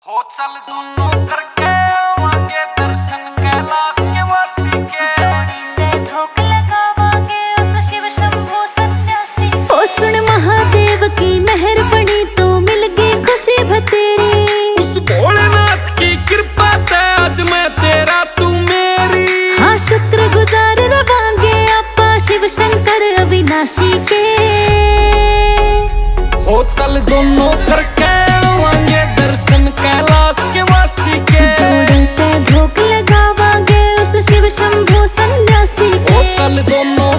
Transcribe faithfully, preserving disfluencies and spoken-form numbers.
हो चल दोनों करके आवांगे दर्शन कैलाश के वासी के। जोड़ी पे धोक लगावांगे उस शिव शंभू सन्यासी। ओ सुन महादेव की मेहरबानी तो मिल गई खुशी भतेरी। उस भोलेनाथ की कृपा ते आज मैं तेरा तू मेरी। हाँ शुक्रगुजार रवांगे आपा शिव शंकर अविनाशी के। हो चल दोनों करके आवांगे दर्शन कैलाश के वासी के। जोड़ी पे धोक लगावांगे उस शिव शंभू सन्यासी के। हो चल दोनों